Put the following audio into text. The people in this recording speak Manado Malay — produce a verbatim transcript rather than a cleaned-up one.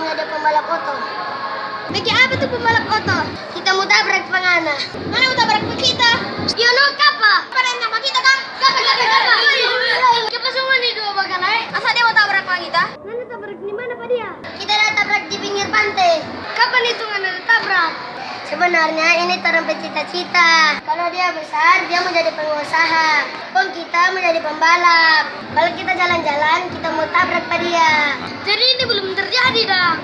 Ada pembalap oto. Bikin apa tuh pembalap oto? Kita mau tabrak pa ngana. Ngana mau tabrak pa kita? Yo no, kapa? Pada nama kita kang? Kapa, kapa, kapa? Kapa semua nih dua bakal, eh? Asa dia mau tabrak pa kita? Ngana tabrak di mana pa dia? Kita ada tabrak di pinggir pantai. Kapan itu ngana ada tabrak? Sebenarnya ini torang pe cita-cita. Kalau dia besar, dia mau jadi pengusaha. Kong kita mau jadi pembalap. Kalau kita jalan-jalan, kita mau tabrak pa dia. Jadi ini belum terjadi dang?